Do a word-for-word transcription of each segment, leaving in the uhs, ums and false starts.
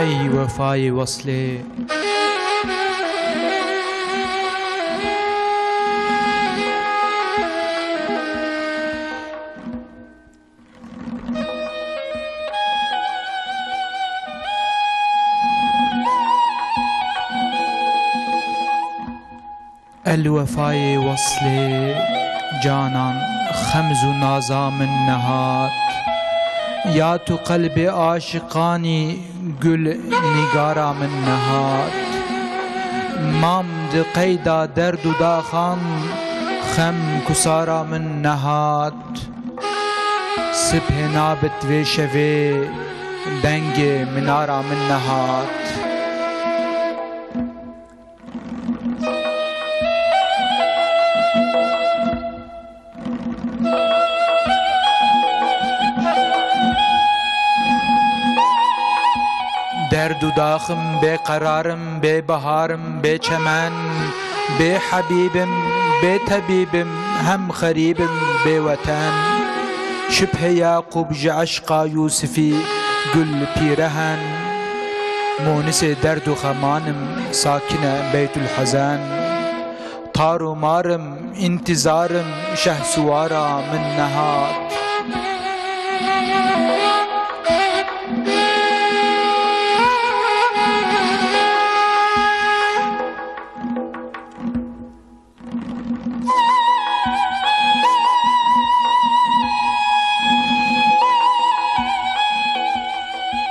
Ey wefayê weslê. El wefayê weslê canan xemz û naza min nehat. Ya tu qelbê aşiqanî gul nîgara min nehat. Mam di qeyda derd û daxan xem kusara min nehat. Sibhê nabit vê şevê dengê minara min nehat. Derd û daxim, bê qerar im, bê bihar im, bê çemen, bê hebîb im, bê tebîb im, hem xerîb im, bê weten. Şibhê Yaqûb ji eşqa Yûsifî gul pîrehen. Mûnisê derd û xeman im, sakine Beytulhezen. Tar û mar im, întîzar im, şehsûwara min nehat.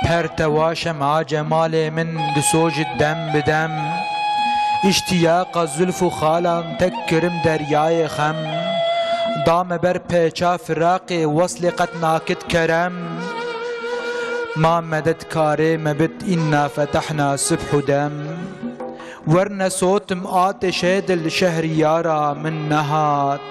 Pertewa şema cemalê min disojit dem bi dem. Îştiyaqa zulf û xalan tek kirim deryayê xem. Da me ber pêça firaqê weslê qet nakit kerem. Ma medet karê me bit înna fetehna sibh û dem. Werne sotim atê şêdil şehriyara min nehat.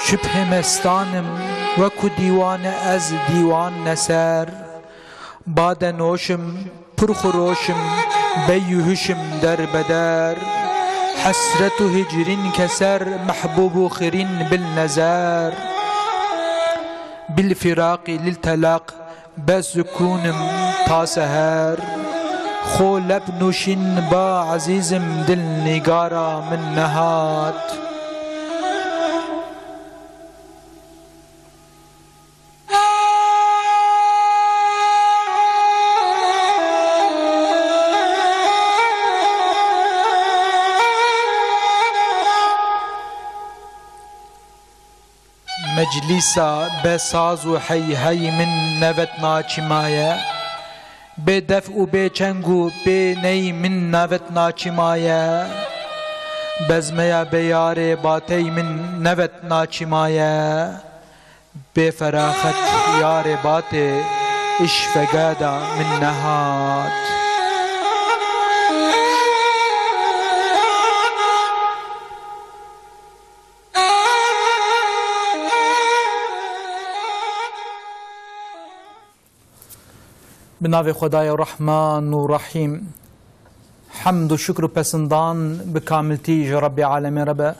Şibhê mestanim, weku dîwane ez dîwan neser. Bade noşim, pir xuroşim, bey û hişim derbeder. Hesret û hicrîn keser, mehbûb û xirîn bil nezer. Bil firaqî lil telaq, bes zikûnim ta seher. Xo leb nûşîn ba ezîzim, dil nîgara min nehat. Meclîsa be saz û hey hey min nevet naçîmaye. Bê def û bê çeng û bê ney min nevet naçîmaye. Bezmeya bê yarê batey min nevet naçîmaye. Bê feraxet yarê batê iş fegada min nehat. Bi navê Xwedayê Rehman û Rehîm. Hemd û şukr û pesindan bi kamiltî ji Rebbê Alemê re be.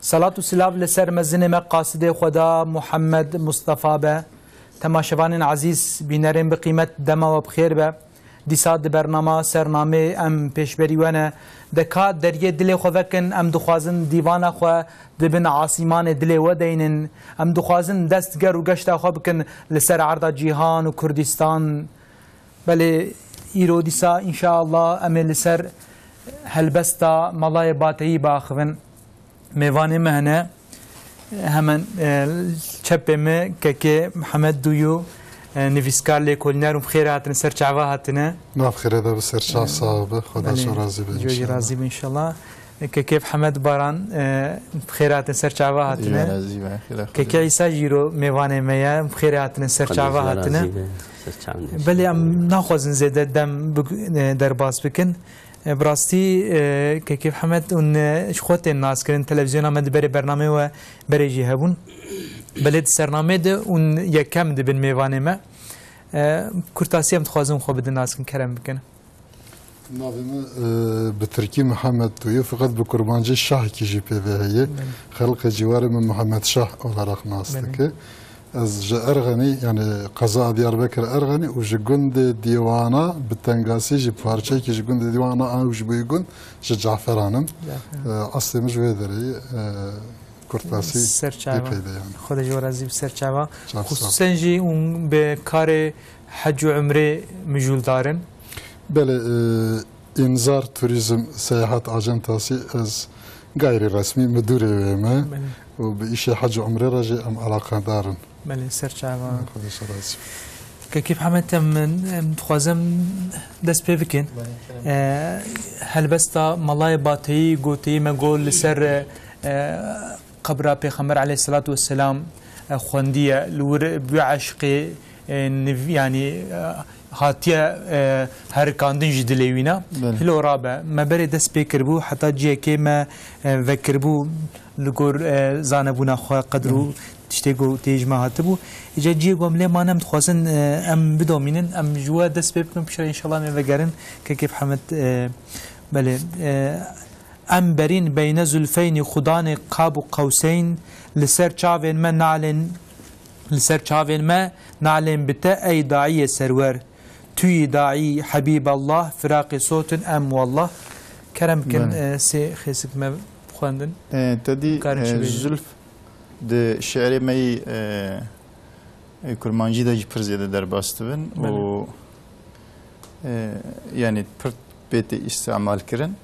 Selat û silav li ser mezinê me qasidê Xweda Muhammed Mustafa be. Temaşevanên ezîz, bînerên bi qîmet, dema we bi xêr be. Dîsa di bernama Sernamê em pêşberî we ne. De ka deriyê dilê xwe vekin, em dixwazin dîvana xwe di bin asîmanê dilê we deynin. Em dixwazin dest ger û geşta xwe bikin li ser erda cîhan û Kurdistan. Belê, îro dîsa înşaallah em ê li ser helbesta Melayê Bateyî biaxivin. Mêvanê me hene, hemen, e, çepê me kekê Mihemed Dûyû, e, nivîskar, lêkolîner û bi xêr hatine, ser çava hatine. Nav xêre de bi ser çav, e, sax be, Xweda, belê, so razî be, cihê wî înşallah razî be înşallah. Kekê Mihemed Baran, e, bi xêr hatin, ser çava hatine. Cihê razî be, xêra Kekê Xwedê. Îsa jî îro mêvanê me ye, bi xêr hatine, ser çava hatine. Xwedê razî be, ser çavên hêştin. Belê em naxwazin zêde dem bi, e, derbas bikin. E, bi rastî, e, Kekê Mihemed hûn, e, ji xwe tên naskirin, televîzyona me di berê bernameyê we berê jî hebûn. Belê di sernamê de hûn yekem dibin mêvanê me. E, kurtasî em dixwazin xwe bidin nas kin, kerem bikin. Navê min, e, bi tirkî Mihemed Tuyu, feqet bi kurmancî Şahkî jî pê ve heye. Belê. Xelkê cîwarê min Mihemed Şah olarak nas Belê. dike. Ez ji Erxenî, yani qeza Diyarbekir Erxenî û ji gundê Dîwana bi tengasî jî parçeyekî ji gundê Dîwana an û ji bo wî gund ji Caferan im. Caferan. E, aslê min ji wê derê ye, e, Kurtasî Ser çava. pê de yani. Xwedê ji we razî bi ser çava. Çok sağ ol. Xusûsen jî hûn bi karê hec û umrê mijûldar in. Belê, e, Înzar Turizm Seyahat Acentası ez gayri resmî müdürê wê me. Belê. Û bi îşê hec û umrê re jî em alaqedar in. Belê, ser çava. Xwedê ji we razî. Kekî Mihemed, em, em dixwazim dest pê bikin. Belê, kerem. E, helbesta Malayê Bateyî goteyî me got li ser, e, qebra Pêxember aleyhisselatu vesselam, e, xwendiye, li wir bi eşqê, e, niv-, yani, e, hatiye, e, herikandin ji dilê wîna. Belê. Hilo rabe, me berê dest pê kiribû, heta ciyekê me, e, vekiribû li gor, e, zanebûna xwe, qedr û Belê. tiştê ku tê ji me hatibû. Îca ciyê ku em lê mane, em dixwazin, e, em bidomînin, em ji we dest pê bikin, piştre înşallah em ê vegerin. Kekê Mihemed, e, belê, e, Em berîn beyne zulfeynî xudanê qab û qewseyn, li ser çavên me nalên, li ser çavên me nalên bi te ey daiyê serwer. Tu yî daî Hebîballah, firaqê sotin em wallah. Kerem bikin, Belê. e, sê xêsik me bixwendin. E, te dî, Karin e, şibê. Zulf di şi'rê me yî, e, e, kurmancî de jî pir zêde derbas dibin Belê. û, e, yani pir pê tê îstimal kirin.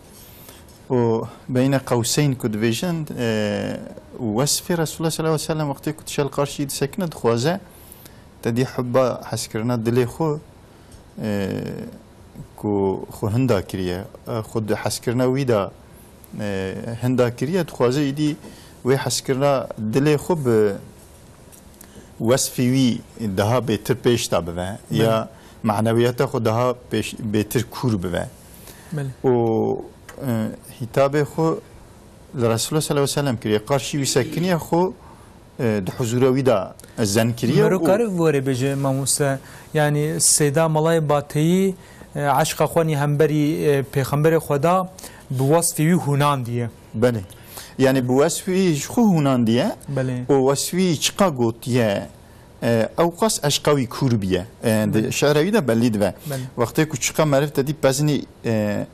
Û beyne qewseyn ku dibêjin, e, wesfê Resulullah sallallahu aleyhi ve sellem wextê ku dişe li qarşî disekine dixwaze, te dî hubba hezkirina dilê xwe, e, ku xwe hinda kiriye, e, xwe di hezkirina wî de, e, hinda kiriye, dixwaze îdî wê hezkirina dilê xwe bi wesfî wî daha bêtir pêş de bive, Belê. ya manewiyeta xwe daha pêş, bêtir kûr bive. Belê. Û, e, hîtabê xwe li Resulullah sallallahu aleyhi ve sellem kiriye. Qarşî wî sekiniye xwe, e, di huzûra wî de zen kiriye Mero û kare bi were bêje mamoste, yani Seyda Malayê Bateyî, e, eşqa xwe nî hemberî, e, Pêxemberê Xweda bi wesfî wî hûnandiye. Belê. Yani bi wesfî ji xwe hûnandiye Belê. û wesfî çiqa gotiye, e, ew qas eşqa wî kûr biye. E, di Belê. şi'ra wî de bellî dibe. Belê. Wextê ku çiqa meriv te dî pezinî, e,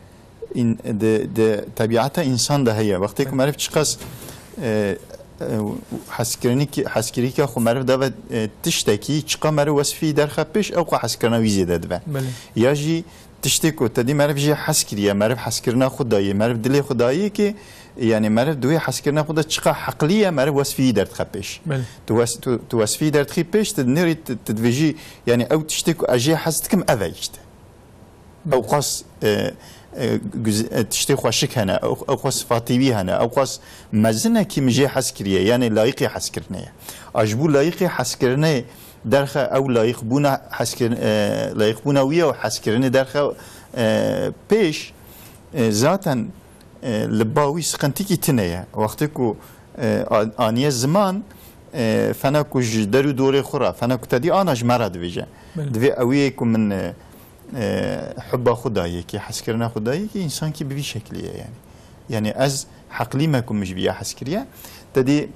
in-, di, di tebîata însan de heye. Wextê ku Belê. meriv çiqas, e, e, hezkirinî ki-, hezkirîka xwe meriv dave, e, tiştekî, çiqa meriv wesfî derxe pêş, ew qas hezkirina wî zêde dibe. Belê. Ya jî tiştê ku te dî meriv jê hez kiriye, meriv hezkirina xwe dayê, meriv dilê xwe dayê ki, yani meriv di wê hezkirina xwe de çiqa heqlî ye, meriv wesfî wî derdixe pêş. Belê. Tu wes-, tu, tu wesfî derdixî pêş, tu nêrî tu, tu dibêjî, yani ew tiştê ku ez jê hez dikim, ev e işte. Belê. Ew qas, e, e, güz-, e, tiştê xweşik hene, ew, ew qas sifatî wî hene, ew qas mezin e ki min jê hez kiriye, yani layiqê hezkirinê ye. A ji bo layiqê hezkirinê derxe ew layiqbûna hezkirin-, e, layiqbûna wî ye û hezkirinê derxe, e, pêş, e, zaten, e, li ba wî siqintikî tune ye. Wextê ku, e, a-, aniye ziman, e, fena ku ji der û dorê xwe re, fena ku te dî ana ji me re dibêje. Belê. Divê ew yê ku min, e, e, hubba xwe dayê kî, hezkirina xwe dayê kî, însan kî bi vî şeklî ye yani. Yani ez heqlî me ku min ji vî ya hez kiriye. Te dî,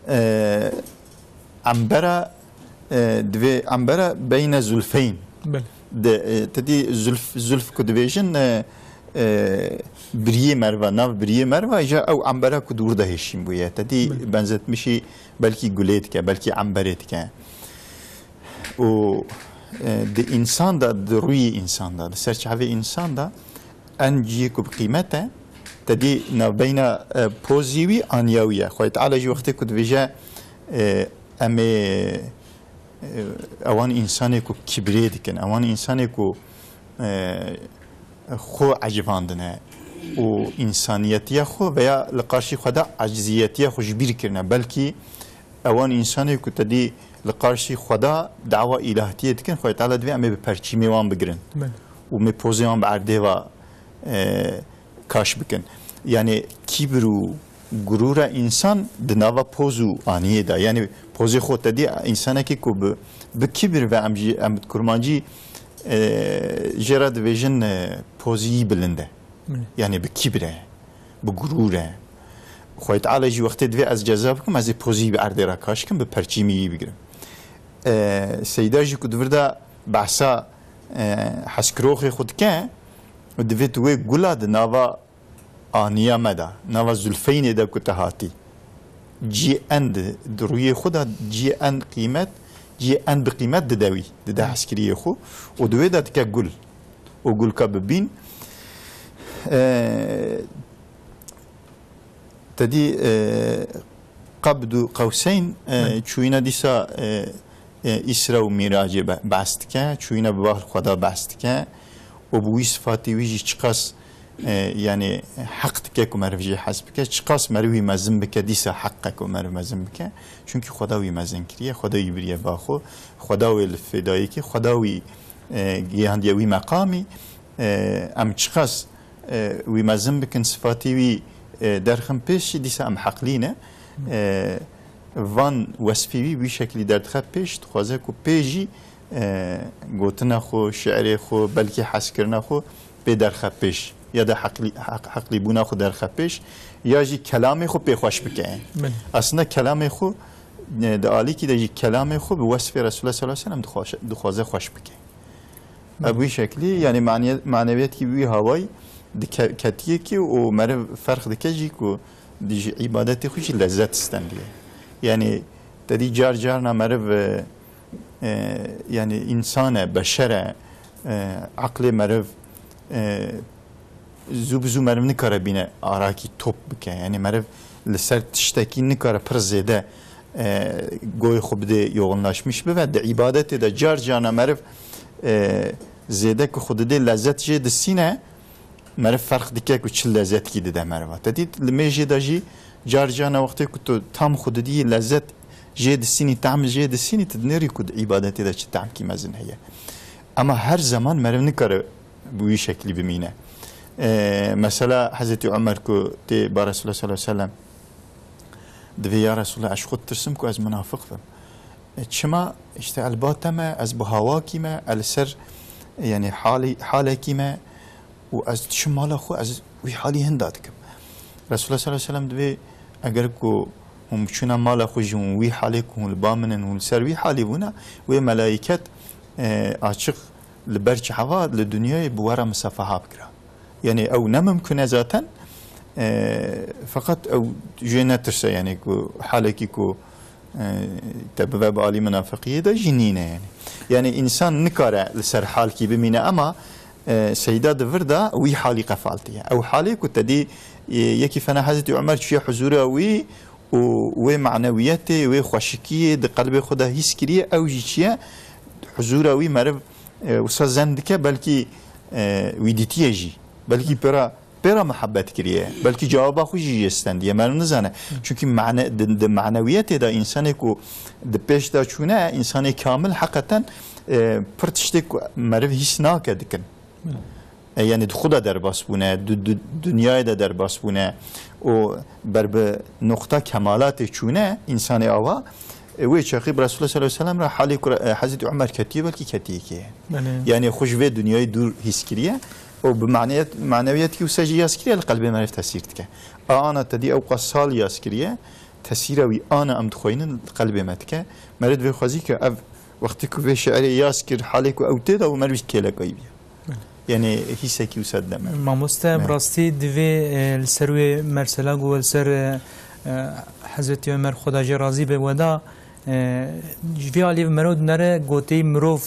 e, embera, e, divê embera beyne zulfeyn. Belê. De, e, te dî zulf, zulf ku dibêjin, e, e, biriyê meriva, nav biriyê meriva, îja ew embera ku di wir de hêşîn bûye. Te dî Belê. benzetmişî belkî gulê dike, belkî emberê dike. Û, e, di însan de, di rûyê însan de, di ser çavê însan de en cihê ku bi qîmet e, te dî navbeyna, e, pozî wî aniya wî ye. Xwedê Teala jî wextê ku dibêje, e, em ê, e, ewan însanê ku kibrê dikin, ewan însanê ku, e, xwe ecivandine û însaniyetiya xwe veya li qarşî xwe de eciziyetiya xwe ji bîr kirine. Belkî ewan însanê ku te dî li qarşî xwe de dawa îlahtiyê dikin, Xwedê Teala divê em ê bi perçîmê wan bigirin Belê. û em ê pozê wan bi erdê ve, e, kaş bikin. Yani kîbir û, gurûra însan di nava poz û aniyê de. Yanî pozê xwe te dî, însanekî ku bi, bi kibir ve, em jî, em bi kurmancî, e, jê re dibêjin, e, pozî bilind e. Yanî bi kibir e, bi gurûr e. Xwedê Teala jî wextê divê ez ceza bikim, ez ê pozî bi erdê re kaş kim, bi perçîmî wî bigirim. E, Seyda jî ku di vir de behsa, e, hezkiroxê xwe dike, divê tu wê gula di nava aniya me de, nava zulfeynê de ku te hatî. Cî en di, di rûyê xwe de cî en qîmet, cî en bi qîmet dide wî, dide hezkiriyê xwe û di wê de dike gul. Û gulka bibîn, e, te dî, e, qebd û qewseyn, e, çûyîna dîsa, e, e, Îsra û Mîracê be-, behs dike, çûyîna bi bal Xweda behs dike û bi wî sifatî wî jî çiqas, e, yanî heq dike ku meriv jê hez bike, çiqas meriv wî mezin bike, dîsa heq e ku meriv mezin bike. Çunkî Xweda wî mezin kiriye, Xweda wî biriye ba xwe, Xweda wê li fêdayî kir, Xweda wî, e, gihandiye wî meqamî, e, em çiqas, e, wî mezin bikin, sifatî wî, e, derxin pêş jî, dîsa em heqlî ne. E, van wesfî wî, wî şeklî derdixe pêş, dixwaze ku pê jî, e, gotina xwe, şiirê xwe, belkî hezkirina xwe pê derxe pêş, ya da heqlî-, heq-, heqlîbûna xwe derxe pêş, ya jî kelamê xwe pê xweş bike. Belê. Aslında kelamê xwe, e, di alîkî de jî kelamê xwe bi wesfê Resulullah sallallahu aleyhi ve sellem dixwaş-, dixwaze xweş bike. Belê. Ev wî şeklî, yanî maniye-, maneviyet kî wî hawayî dike-, ketiyê kî û meriv ferq dike jî ku di ji îbadetê xwe jî lezzet stendiye. Yanî te dî car carna meriv, e, e, yanî însan e, beşer e, e, eqlê meriv, e, zû bi zû meriv nikare bîne arakî top bike. Yanî meriv li ser tiştekî nikare pir zêde, e, goyê xwe bidê yoğunlaşmış bibe. Di îbadetê de car carna meriv, e, zêde ku xwe didê lezzet jê disîne, meriv ferq dike ku çi lezzetkî dide meriva. Te dît li mêjê de jî car carna wextê ku tu tam xwe didî lezzet jê disînî, tam jê disînî, tu dinêrî ku di îbadetê de çi tamkî mezin heye. Ama her zeman meriv nikare bi wî şeklî bimîne. E, mesela Hezretî Omer ku tê ba Resulullah sallallahu aleyhi ve sellem, divê ya Resulullah ez ji xwe ditirsim ku ez munafiq bim. E, çima? İşte el ba te me, ez bi hawakî me, el ser, yanî halî, halekî me û ez diçim mala xwe, ez wî halî hinda dikim. Resulullah sallallahu aleyhi ve sellem divê eger ku hûn biçûna mala xwe jî hûn wî halê ku hûn li ba min in, hûn li ser wî halî bûna, wê melayîket, e, açiq li ber çava li dinyayê bi we re misafaha bikira. Yanî ew ne mimkun e zaten. E, feqet ew jê netirse, yanî ku halekî ku, e, te bive bi alî munafiqiyê de jî nîne yanî. Yanî însan nikare li ser halkî bimîne, ama, e, Seyda di vir de wî halî qefaltiye. Ew halê ku te dî, e, yekî fena Hezretî Omer çûye huzûra wî û wê manewiyetê, wê xweşikiyê di qelbê xwe de hîs kiriye, ew jî çi ye? Huzûra wî meriv, e, wisa zen dike, belkî, e, wî dîtiye jî. Belkî pê re, pê re muhebbet kiriye. Belkî cewaba xwe jî jê stendiye. Meriv nizane. Çunkî mane-, di, di manewiyetê de însanê ku di pêş de çûne, însanê kamil heqeten, e, pir tiştê ku meriv hîs nake dikin. E, yanî di xwe de derbas bûne, du-, du-, dinyayê de derbas bûne û ber bi noqta kemalatê çûne, însanê awa, e, wê çaxî bi Resulullah sallallahu aleyhi ve sellem re halê ku, e, Hezretî Omer ketiye, belkî ketiyê kê. Belê. Yanî xwe ji vê dinyayê dûr hîs kiriye û bi maneyet-, manewiyet kî wisa jî yaz kiriye, li qelbê meriv tesîr dike. A ana te dî ew qas sal yaz kiriye, tesîra wî ana em dixweynin li qelbê me dike. Meriv divê xwezî ke ev wextê ku vê şiirê yaz kir, halê ku ew tê de û meriv jî kêleka wî bîye. Yanî hîsekî wisa dide me. Mamoste, bi rastî divê, e, li ser wê mersela ku li ser, e, e, Hezretî Omer, Xweda jê razî be, weda, e, ji vê alî meriv dinere gotê mirov,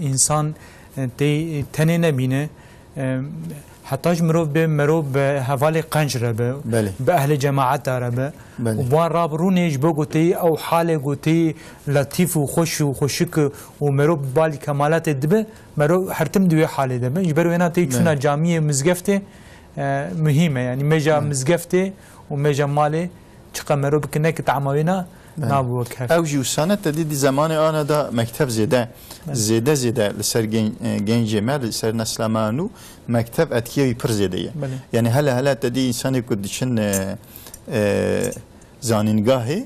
însan, e, tê tenê nebîne. E, heta ji mirov bê, mirov bi hevalê qenc re be, Belê. Bi ehlê cemaeta re be. Belê. Û bi wan rabirûnê ji bo gotê ew halê gotê letîf û xweş û xweşik û mirov bi balî kemalatê dibe, Mero her tim di wê halê de be. Ji ber wêna tê çûna camiyê, mizgeftê, e, muhîm e. Yanî mêja mizgeftê û mêja malê çiqa mero bike, neke tahma wêna nabû wek hev. Ew jî wisa ne, te dî di zemanê ana da mekteb zêde, zêde, zêde li ser gen-, e, gencê me, li ser nesla me nû mekteb etkiya wî pir zêde ye. Belê. Yanî hele hele te dî însanê ku diçin, e, e, zanîngahê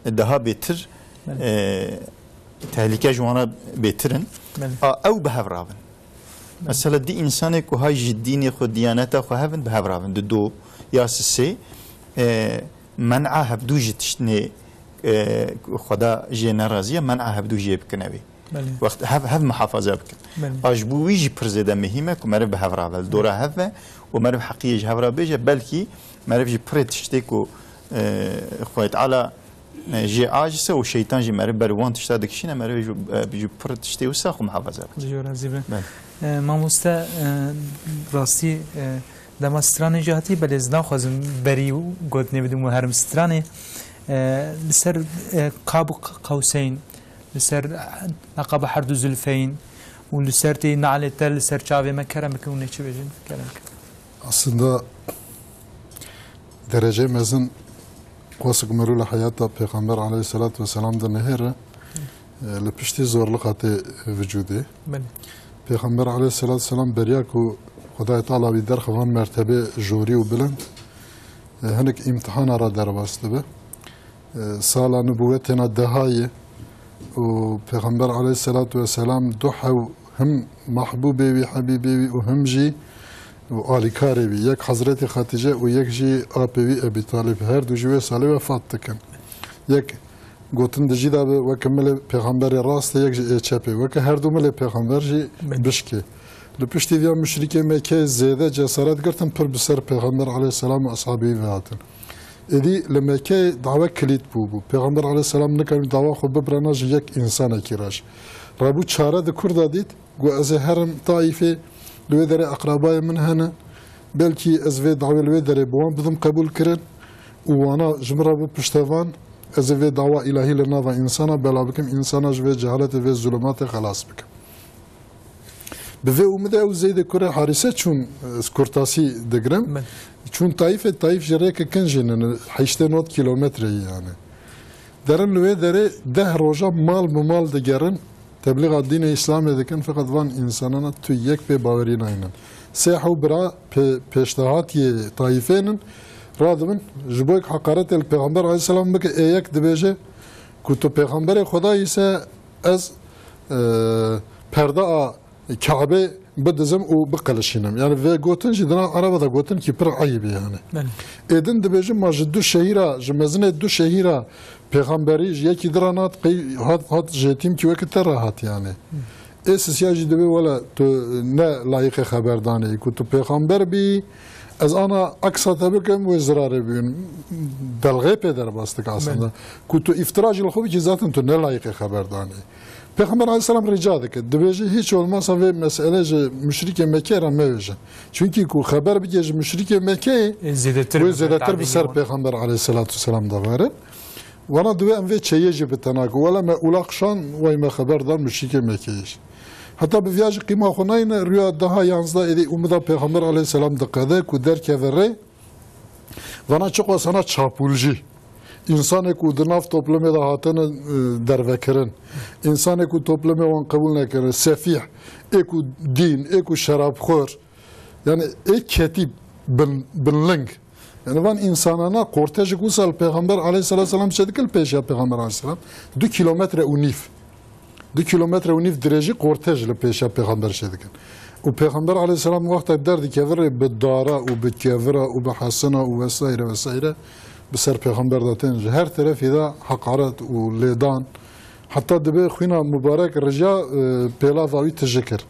daha bêtir, Belê. e, tehlîke ji wan re bêtir in. Belê. A, ew bi hev rabin. Belê. Mesela dî însanê ku hay ji dînê xwe, diyaneta xwe hevin, bi hev rabin. Di do ya sisê, e, men'a hevdû ji tiştinê, e, Xweda jê neraziye, men'a hevdû jê bikin ew ê. Belê. Wext hev, hev muhafaza bikin. Belê. A ji bo wî jî pir zêde muhîm e ku meriv bi hev re ve, li dora hev ve û meriv heqiyê ji hev re bêje, belkî meriv ji pirê tiştê ku, e, Xwedê Teala, e, jê aciz e û şeytan jî meriv ber wan tişta dikişîne, meriv ji, e, ji pir tiştê wisa xwe muhafaza bikin. Ji we razî be. Belê. E, mamoste, e, rastî, e, dema stranê jî hatî, belê ez naxwazim berî gotinê bidim û herim stranê. E, li ser, e, Qab Qewseyn, li ser neqaba herdu zulfeyn û li ser tê nalê te li ser çavê me kerem bikin û nê çi bêjin? Kerem bikin. Aslında derece mezin qasik merû li heyata Pêxember aleyhisselatu vesselam de nehêre, e, li piştî zorluqa tê vücudê. Belê. Pêxember aleyhisselatu vesselam beriya ku Xwedayê Teala wî derxe van mertebê jorî û bilind, e, hinek îmtihana re derbas dibe. E, sala nubûwetê na deha ye û Pêxember aleyhisselatu vesselam du hew him mehbûbê wî, hebîbê wî û him jî û alîkarê wî, yek Hezretî Xetîce û yek jî apê wî Ebî Talîb, her du ji wê salê wefat dikin. Yek gotin di jî de bi weke milê Pêxemberê rastê, yek jî ê çepê. Weke her du milê Pêxember jî Belê. bişkê. Li piştî viya muşrikê Mekkeyê zêde cesaret girtin, pir bi ser Pêxember aleyhisselam û eshabê wî ve hatin. Êdî li Mekkeyê dawe kilît bû bû. Pêxember aleyhisselam nikarî dawa xwe bibrana ji yek însanekî re jî. Rebû çare di kur de dît, got, "Ez ê herim Taîfê, li wê derê eqrebayê min hene. Belkî ez vê dawê li wê derê bi wan bidim qebûl kirin û wana ji min re bi piştevan, ez ê vê dawa îlahî li nava însana bela bikim, însana ji vê cehaletê, vê zulûmatê xelas bikim." Bi vê umidê ew Zeydê kurê Harîse çûn, ez kurtasî digirim. Belê. Çûn Taîfê, Taîf ji rêke kin jî nîne, heştê nod kîlometre ye yani. Derin li wê derê deh roja mal bi mal digerin, teblîxa dînê Îslamê dikin, feqet van însanana tu yek pê bawerî naynin. Sê hew bira pê-, pêşdehatiyê Taîfê nin, radibin, ji bo yek heqaretê li Pêxember aleyhisselam bike, ê yek dibêje ku tu Pêxemberê Xwedayî se, ez, e, perda a Kabê bidizim û biqelişînim. Yani vê gotin jî dina Ereba de gotin ki pir eyib e yani. Belê. Ê din dibêjin ma ji du şehîra, ji mezinê du şehîra pêxemberî ji yekî dira nat, qey hat, hat jêtîm ki weke te re hat yani. Ê sisiya jî dibê wele tu ne layîqê xeberdanê yî, ku tu pêxember bî, ez ana eksa te bikim, wê zirarê bibîn. Belgê pê derbas dike aslında. Belê. Ku tu îftira jî li xwe bikî, zaten tu ne layîqê xeberdanê yî. Pêxember aleyhisselam rica dike, dibêje, hiç olmazsa vê mesele ji muşrikê Mekkeyê re mevêje. Çunkî ku xeber bike ji muşrikê Mekkeyê, Ê, zêdetir wê bi zêdetir bi tadî ser wan. Pêxember aleyhisselatu vesselam de verin. Wana divê em vê çeyê jî bi tena ku wele me ulaxşan, way me xeber dan muşrikê Mekkeyê jî. Heta bi viya jî qîma xwe nayne, rüya daha yanzdeh êdî umida Pêxember aleyhisselam diqede ku derkeve rê, vana çiqas hene çapulcî. Însanê ku di nav toplumê de hatine, e, dervekirin. Însanê ku toplumê wan qebûl nekirine. Sefîh, ê ku dîn, ê ku şerabxwar. Yani ê ketî bin, binling. Yani van însanana kortejik wisa li Pêxember aleyhisselatu vesselam çêdike li pêşiya Pêxember aleyhisselam. Du kilometre û nîv. Du kilometre û nîv dirêjî kortej li pêşiya Pêxember çêdikin. Û Pêxember aleyhisselam wextek derdikeve rê bi dara û bi kevira û bi hesina û vesaire vesaire bi ser Pêxember de tên. Ji her terefî de heqaret û lêdan. Heta dibê xwîna mubarek rijiya, e, pêlava wî tije kir.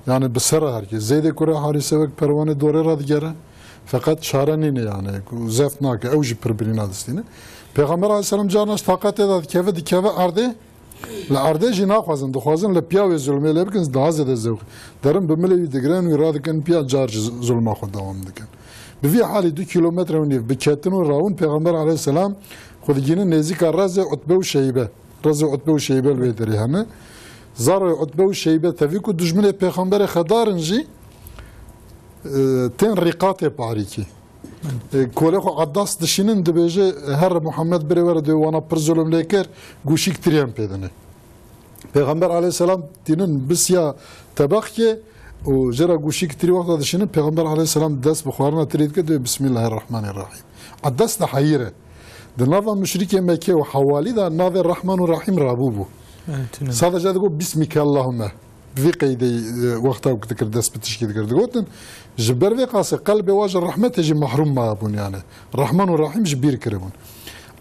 Yani bi ser herkê. Zeydê kurê Harîse wek perwanê dorê re digere. Feqet çare nîne yani. Ku zeft nake. Ew jî pir birîna distîne. Pêxember aleyhisselam carna ji taqetê de dikeve, dikeve erdê. Li erdê jî naxwazin, dixwazin li piya wê zulmê lê bikin, daha zêde zewq. Derin bi milê wî digirin, wî radikin piya, car jî zulma xwe dewam dikin. Bi vî halî du kilometre û nîv bi ketin û rawin Pêxember aleyhisselam xwe digihînin nêzîka rezê Utbe û Şeybe. Rezê Utbe û Şeybe li wê derê hene. Zarê Utbe û Şeybe tevî ku dijminê Pêxemberê xedar in jî, e, tên rîqatê parîkî. E, kolê xwe Addas dişînin, dibêje, "Here Muhammed birê were, dê wana pir zulm lê kir, gûşîk tiryen pê dine." Pêxember aleyhisselam tînin bisiya tebexkê, Û jê re goşî kitirî wexta dişînin, Pêxember aleyhisselam dest bi xwarina tirê dike, dibê Bismillahirrahmanirrahîm. Edas diheyîre. Di nava muşrikê Mekke û hewalî de navê Rahman û Rahîm rabûbû. Evet, tune. Sadece digot Bismike Allahümme. Bi vî qeydê, e, wexta ku dikir dest bi tişkî dikir digotin. Ji ber vê qasê qelbê wa ji rehmetê jî mehrûm mabûn yani. Rahman û Rahîm ji bîr kiribûn.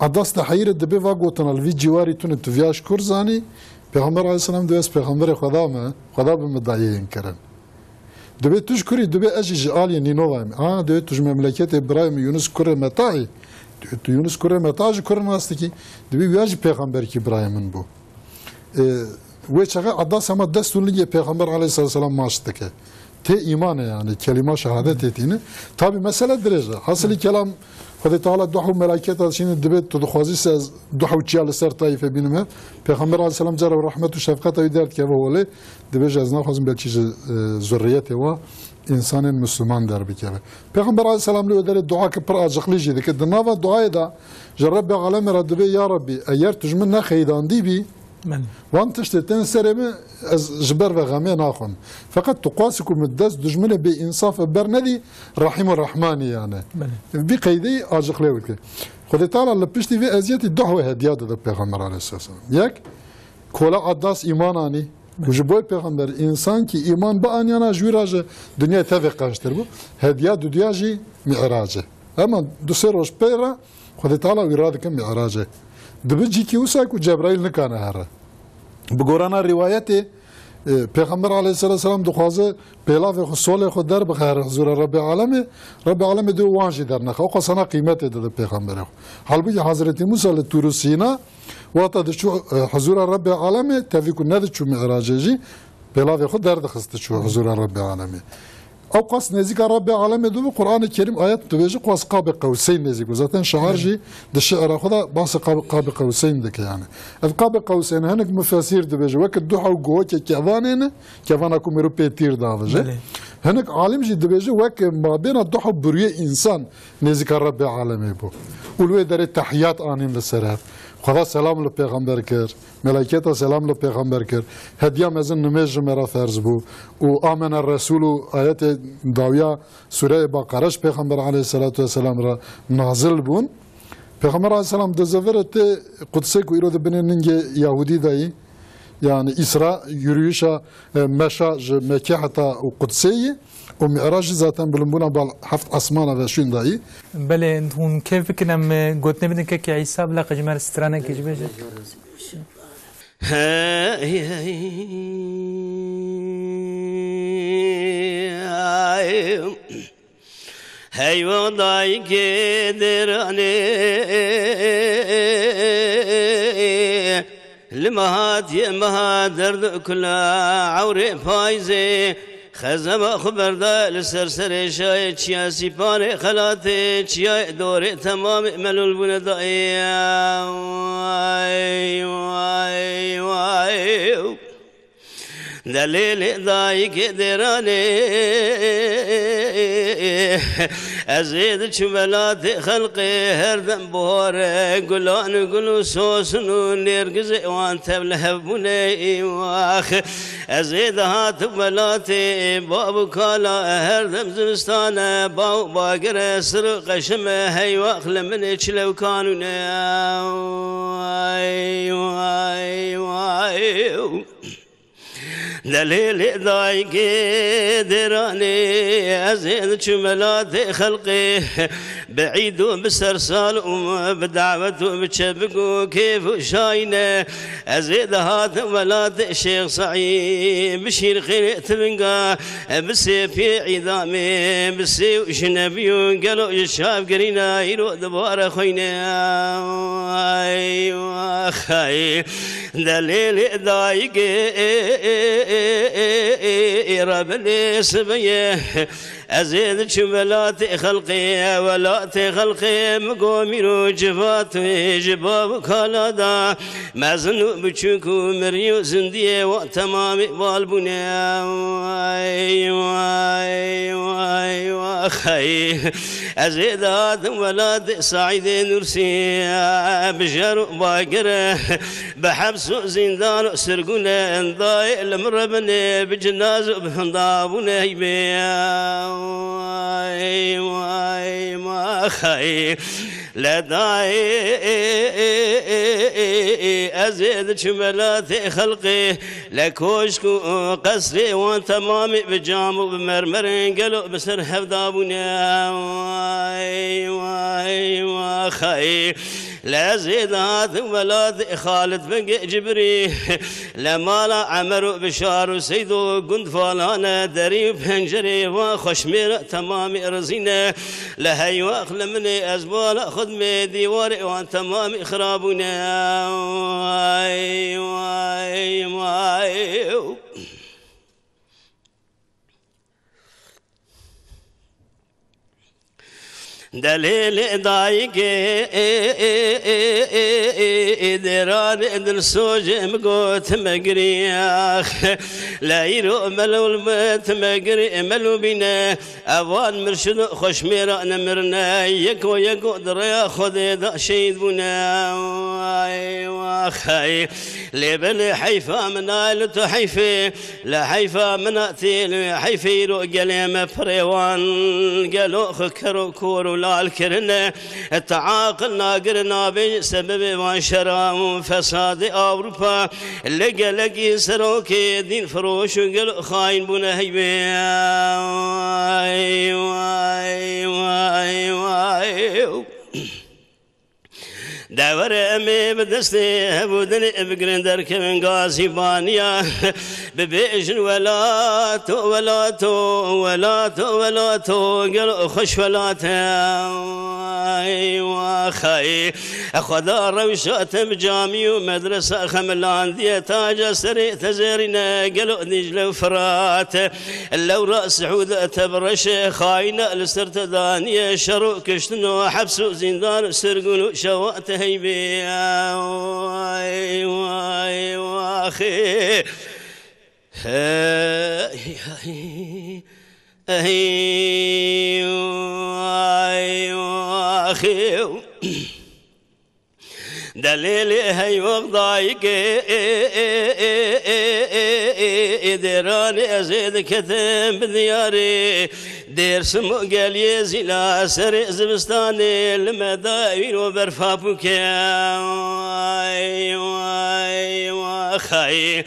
Edas diheyîre dibê va gotina li vî ciwarî tune tu viya ji kur zanî. Pêxember aleyhisselam dibê ez pêxemberê Xweda me, Xweda bi min dayê yên kirin. Dibê tu ji kurî, dibê ez jî ji aliyê Nînovayê me. Ha, dibê tu ji memleketê birayê min Yunus kurê Metayî. Tu, tu Yunus kurê Meta ji kur nas dikî? Dibê wîya jî pêxemberkî birayê min bû. Ê, wê çaxê Edas hema dest û lingê Pêxember aleyhisselam maç dike. Tê îman e yani, kelîma şehadetê tîne. Tabi mesele dirêj e. Hasilî kelam, Xwedê Teala duh û melaketa dişîne dibê tu dixwazî se ez duh û çiya li ser Taîfê bînime. Pêxember aleyhisselam cara rehmet û şefqeta wî derdikeve holê. Dibêje ez naxwazim belkî ji, e, zurriyetê wa însanên Misliman derbikeve. Pêxember aleyhisselam li wê derê dua ki pir acixlî jî dike. Di nava duayê de ji Rebbê Alemê re dibê, ya Rebbî, eger tu ji min nexeyidandî bî, Belê. wan tiştê tên serê min, ez ji ber ve xemê naxwim. Feqet tu qasî ku min dest dijminê bê însafe bernedî, Rahîm û Rehmanî yani. Belê. Vî qeydî acixlê wî dike. Xwedê Teala li piştî vê eziyetî duh wê hediya dide Pêxember aleyhisselam. Yek, kola Edas îman anî. Û ji bo pêxember, însan kî îman bianiyana ji wî re ji dinyayê tevê qençtir bû. Hediya dudiya jî Mi'rac e. Hema du sê roj pê re Xwedê Teala wî radike Mi'racê. Dibi cîkî wisa ku Cebraîl nikane here. Bi gorana rîwayetê, e, Pêxember aleyhisselatu vesselam dixwaze pêlavê xwe, solê xwe derbixe here huzûra Rebbê Alemê. Rebbê Alemê dê wan jî dernexe. O qasana qîmetê dide Pêxemberê xwe. Halbûkî Hezretî Musa li Tûr û Sîna, wexta diçû, e, huzûra Rebbê Alemê, tevî ku nediçû Mi'racê jî, pêlavê xwe derdixist diçû huzûra Rebbê Alemê. Ew qas nêzîka Rebbê Alemê dibû, Qur'anê Kerîm ayet dibêje, qas Qabê Qewseyn nêzîk bû. Zaten şair jî di şi'ra xwe de basê Qab-, Qabê Qewseyn dike yani. Ev Qabê Qewseyn hinek mufesîr dibêje, weke duha û guhokê kevanê ne, kevana ku mirov pê tîr davije. Belê. Hinek alim jî dibêje, weke mabêna duha û birûyê însan nêzîka Rebbê Alemê bû. Û li wê derê tehiyat anîn li ser hev. Xweda selam li pêxember kir. Meleketa selam li pêxember kir. Hediya mezin nimêj ji me re ferz bû. Û amene Resul û ayetê dawiya Sûreyê Beqere ji Pêxember aleyhisselatu vesselam re nazil bûn. Pêxember aleyhisselam di zivirê tê Qudsê ku îro di binê ningê Yahudî de yî, yani Îsra, yürüyüşa, e, meşa ji Mekke heta û Qudsê yî, û Mi'rac jî zaten bilimbûna bal heft esmana ve şûn de yî. Belê, hûn kêf bikin em, e, gotinê bidin kekê Îsa bila qe ji me re stranekê jî bêje. Hey, hey, ay. Hey, o dayikê dêranê, li meha diye meha derd kula ewrê payzê, xezeba xwe berda li ser serê şayê çiya sîpanê xelatê, çiyayê dorê temamê melûl bûne dayê. Ay, ay, ay. Delêlê dayikê dêranê, ez ê diçim welatê xelqê, her dem buhare gulan gul û sosin û nêrgizê wan tev li hev bûne. Wax, ez ê dihatim welatê bav û kala, her dem zivistane bav û bagire sir û qeşime, hey wax li min ê çilewkanûne. Ay, ay, ay. Delêlê dayikê dêranê, ez ê diçim welatê xelqê, bi îd û bi sersal û bi dawet û bi çepik û kêf û şayîne. Ez ê dihatim welatê Şêx Seîd, bi şîrxênê tivinga, bi sêpiyê îdamê, bi sêv û jinebî û gelo ji çavgirîna îro dibare xwîne. Ay, wax, ay. Delêlê dayikê re binê sibê ye, Ez ê diçim welatê xelqê, welatê xelqê, min go mîr û civat wê ji bav û kala da. Mezin û biçûk û mirî û zindiyê wan temamî bal bûne. Way, way, way, waxay. Ez ê dihatim welatê Saîdê Nûrsî, bi jer û bagire, bi heps û zîndan û sirgûne, dayê li min re binê, bi cinaz û bi hindabûne heybê. Way, way, maxay. Le dayê, ez ê diçim welatê xelqê, le koşk û qesrê wan temamî bi cam û bi mermerên gelo bi ser hev dabûne. Way, way, waxay. Le ez ê dihatim welatê Xalid Bengê Cibrî, le mala Emer û Bişar û Seyd û gund falane, derî û pencerê wan xweşmêra temamî rizîne. Le heywax li min ê, ez bala xwe dimê, dîwarê wan temamî xirabûne. Way, way, way. Delêlê dayikê, dêranê dilsocê min got me girî, ax. Le îro melo li me girî, melo bîne. Evan mirşid û xweşmêra nemirine, yeko yeko di rêya Xwedê de şehîd bûne. Ay, waxay. Lê belê heyfa min a li tu heyfê, li heyfa min a tê, li heyfê îro gelê me pirê wan gelo xwe ker û kor û lal kirine. Te aqil nagir nabê sebebê van şera û fesadê Ewropa. Li gelekî serokê dîn firoş û gelo xayîn bûne heyvê. Ay, ay, ay, ay. De were em ê bi destê hevûdinê bigirin derkevin gazîbaniya. Bibêjin welato, welato, welato, welato, gelo xweş welat e. Ay, waxay. Xweda rewşa te bi camî û medresa xemilandiye, taca serê te zêrîne, gelo Dîcle û Firat. Lewra Sihûd te bi reşê xayîna li ser te daniye, şer û kiştin û heps û zîndan û sirgûn û şewa te heyvê. Ay, ay, waxê. Hey, hey, hey, ay, waxê. Delêlê heywax dayikê, ê, ê, ê, dêranê ez ê diketim bi diyarê. Dêrsim û geliyê zîla serê zivistanê li me da îro berfa pûke. Ay, ay, waxay.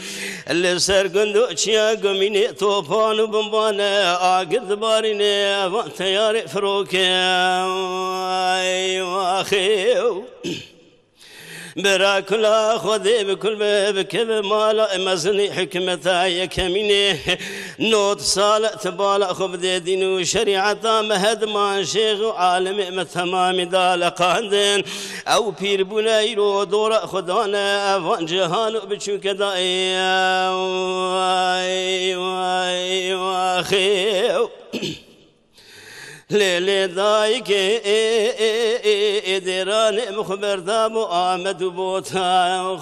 Li ser gund û çiya gumînê topan û bimbane, agir dibarîne, van teyarê firoke. Ay, waxê. Bira kula Xwedê bi kul be, bikeve mala mezinî hikmeta yekemînê. Not sal ti bala xwe bidê dîn û şerîeta me, hediman şêx û alimê me temamî da leqandin. Ew pîr bûne îro dora xwe dane van cihan û biçûke dayê. Ay, ay, waxê. Lê, lê dayikê, ê, ê, ê, ê, dêranê min xwe berdabû Amed û Bota,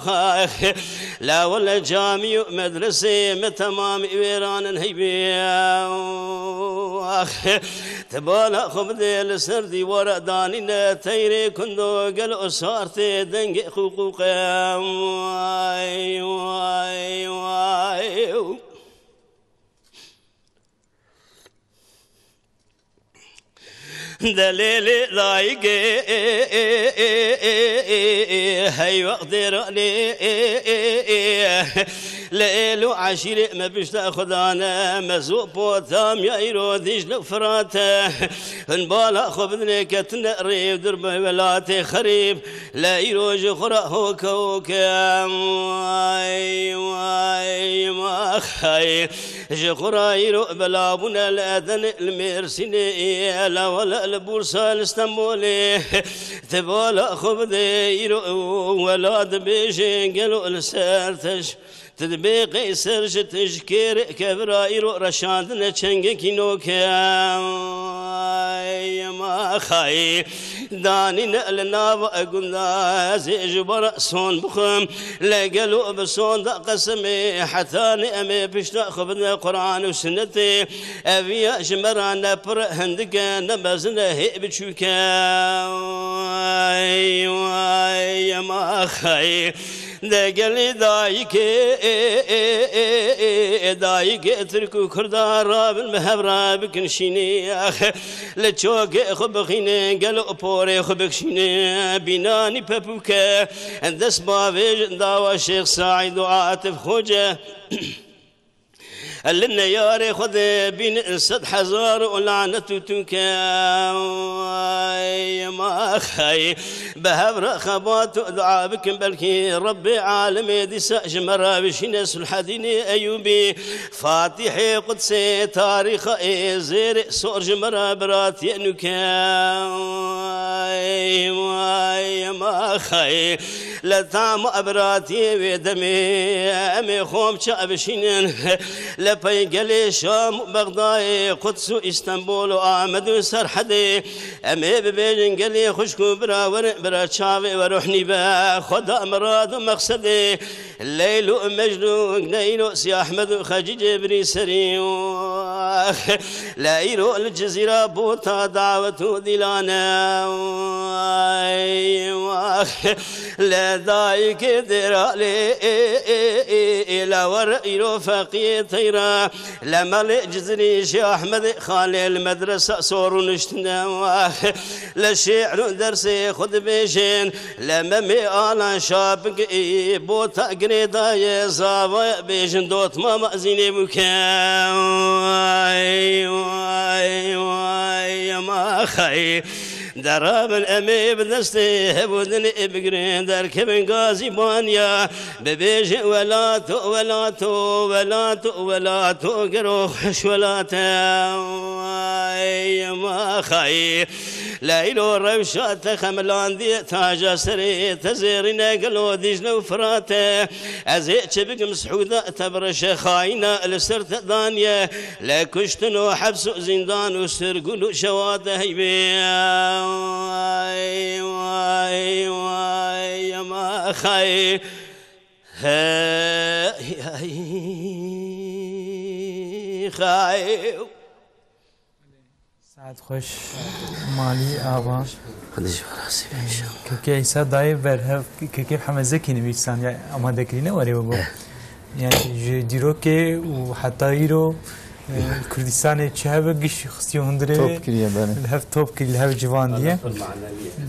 xax. La wele camî û medresê me temamî wêran in heyvê, ax. Ti bala xwe bidê li ser dîwara danîne, teyrê kundo gelo sartê dengê qûqûqe. Way, way, way. Delêlê dayikê, hey wext dêranê, li êl û eşîrê me pişta xwe dane, Mezopotamya îro Dîcle û Firat e. Hin bala xwe bidinê ketine rê û dir bi welatê xerîb, le îro ji xwe re hoke hoke. Way, way, maxay. Ji xwe re îro bela bûne li Edenê, li Mêrsînê, la wele li Bursa, li Stenbolê. Ti bala xwe bide îro wela dibêje gelo li ser te ji, Dibê Qeyser ji tijkêrê kevira îro reşandine çengekî noke. Ey ma xayî, danîne li nava gunda, ez ê ji wan re son bixwim. Le gelo bi son de qesimê, heta ne em ê pişta xwe bide Quran û Sunnetê, ev ya ji me re ne pir hindik e, ne mezin e, hê biçûk e. Ey, ey, ma xayî. De gelê dayikê, ê, ê, ê, ê, ê, dayikê Tirk û Kurda rabin bi hev re bikin şînê. Ax, li çokê xwe bixîne, gelo porê xwe bikşîne. Bînanî pepûke, dest bavêj dawa Şêx Saîd û Atif Xoce. Li neyarê xwe de bînin sed hezar û lanet û tûke. Ey ma xey, bi hev re xebat û dua bikin, belkî Rebbê alemê dîsa ji me re bişîne. Sulhedînê Eyûbî, Fatîhê Qudsê, tarîxa ê zêrê sor ji me re biratiyê nûke. Ey ma, ey ma xey. Li tam ebiratiyê wê demê em ê xwe çav bişînin. Li pey gelê Şam û Bexdayê, Quds û Îstenbul û Amed û Serhedê, em ê bibêjin gelê xwişk û bira, werin bira çavê we rohnî be. Xweda mirad û mexsedê Leyl û Mecnûn, ne îro Sî Ehmed û Xecîcê birî serî. Lê îro li Cizîra bota dawet û dîlane. Ey wah. Lê dayikê Dêralê, ê, ê, ê, ê, lê were îro feqiyê teyra. Lê melê Cizîrî Şêx Ehmedê Xalê li medresa sor û niştine. Wah. Lê şi'r û dersê xwe dibêjin. Lê Memê Alan Şapik ê bota girêdayê zavaya bêjin dotmama zînê bûke. Ay, ay, ay, ma xey. Derabin em ê bi destê hev û dinê bigirin, derkevin gazî baniya. Bibêjin welato, welato, welato, welato, gero xweş welat e. Ay, ma xey. Leylo rewşa te xemilandiye, taja serê te zêrîne gelo Dîcle û Firat e. Ez ê çi bikim, Sihûda te bi reşe xayîna li ser te daniye. Lê kuştin û heps û zîndan û sirgûn û şewate heyvê. Ay, ay, ay, ma xay. Hey, ay, xay. Saet xweş, Malî Ava. Xwedê ji we razî be inşallah. Keke Îsa dayê berhev, Keke Hemezekî nivîsand, ya amade kirîne werê we bo. Eh. Yani ji dîrokê û heta îro, e, Kurdistanê çi hebe giş xistiye hundirê. Top kiriye, belê. Li hev top kiriye, li hev civandiye.